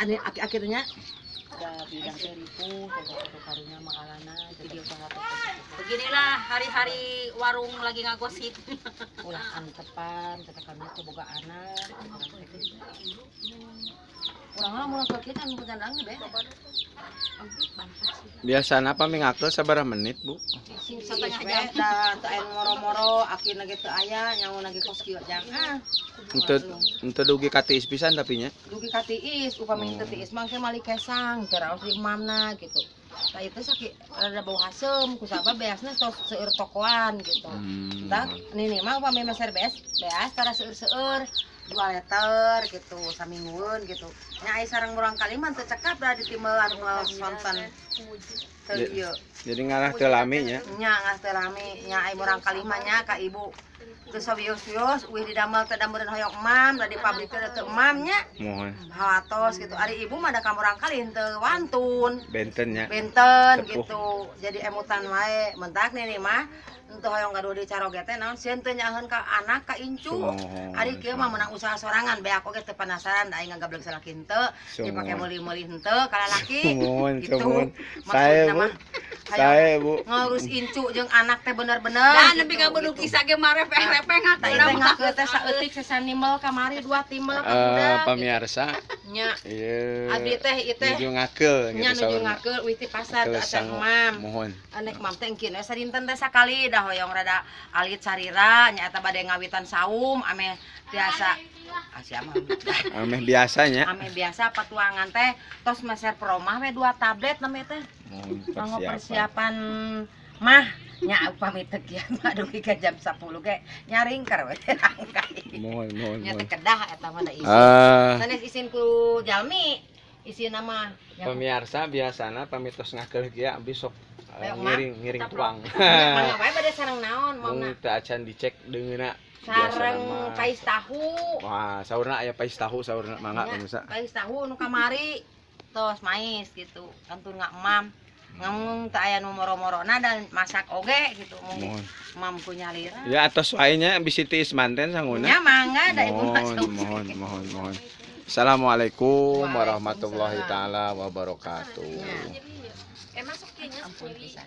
Ane aki-aki teh nya. Da bidang teh ripuh, satu karunya makalana jadi usaha teh. Beginilah hari-hari warung lagi ngagosip. Ulah antepan, kata kami teh boga anak. Urang mah mun kieu kan bukan lagi be. Biasana pami ngakeul sabaraha menit, Bu? Setengah jam da teu aya moro-moro, akhirna ge teu aya, nyauna ge kos kieu jang ah. Henteu henteu dugi ka tiis pisan tapi nya. Dugi ka tiis, upami teu tiis mah ke mali kesang, teu raos di emamna gitu. Tah itu sakit rada bau haseum kusabab beasna tos seueur tokoan gitu. Tah nini mah upami meser beas, beas tara seueur-seueur 2 liter gitu saminggueun gitu. Nya aya sareng murang kali mah teu cekap da ditimbelan moal sonten. Teu ieu. Jadi ngarah teu lami nya. Nya ngas teu lami nya, aya murang kali mah nya ka ibu. Teu sawios-wios uih didamel teh dameureun hoyong emam, da di pabrik teh teu emam nya. Mohon. Hawatos gitu. Ari ibu mah da ka murang kali henteu wantun. Benten nya. Benten Sepuh. Gitu. Jadi emutan wae. Mentak nini mah henteu hoyong gaduh di caroge teh naon sieun teu nyaheun ka anak ka incu. Sumuhun. Ari kieu mah menang usaha sorangan beak oge teu penasaran da aing ngagablek salaki henteu, dipake Sumuhun. Meuli-meuli henteu ka lalaki. Sumuhun, Gitu. sumuhun. Maksudna Sae, Bu. mah, hayang Sae, Bu. Ngurus incu jeung anak teh bener-bener. Dan nepi ka gitu, beduk gitu. Isa ge marepeh-repeh Tah ngakeul. Ieu teh ngakeul teh saeutik sasanimel kamari dua timel ka Eh, budak. Pamiarsa, Nya. ieu Abdi teh ieu teh nuju ngakeul nya gitu nuju saurna. Ngakeul uih ti pasar Ngakeul teu acan sangu. emam. Mohon. Anek mam teh engkin we sadinten teh sakali da hoyong rada alit sarira nya eta bade ngawitan saum ame tiasa asia mah. Ameh biasanya. Ame biasa patuangan teh tos meser promah we dua tablet namanya teh. Mohon kanggo persiapan. Persiapan mah nya, upami teu kieu mah dugi ka jam 10 ge nyaringker we rangkai. Mohon, mohon, Nya mohon. teh kedah eta mah da isin. Eh, Sanes isin ku jalmi, isin mah nya. Pemirsa, biasana pami tos ngakeul kieu abdi sok Ayo, Mak. Ngiring ngiring tuang. Mangga wae bade sareng naon Mung mauna? teu acan dicek deungeuna. Sareng Biasana mah. Pais tahu. Wah, saurna aya pais tahu saurna, mangga Nya, pemirsa. Pais tahu nu kamari tos mais gitu kantun emam ngamung teu aya nu moro-morona dan masak oge gitu mung Mohon. Emam ku nyalira. Ya atos wae nya bisi tiis manten sanguna. Nya mangga da ibu mah. Mohon, mohon, mohon, mohon. Assalamualaikum warahmatullahi taala wabarakatuh. Nya. Eh, masuk kayaknya. Ampun pisan.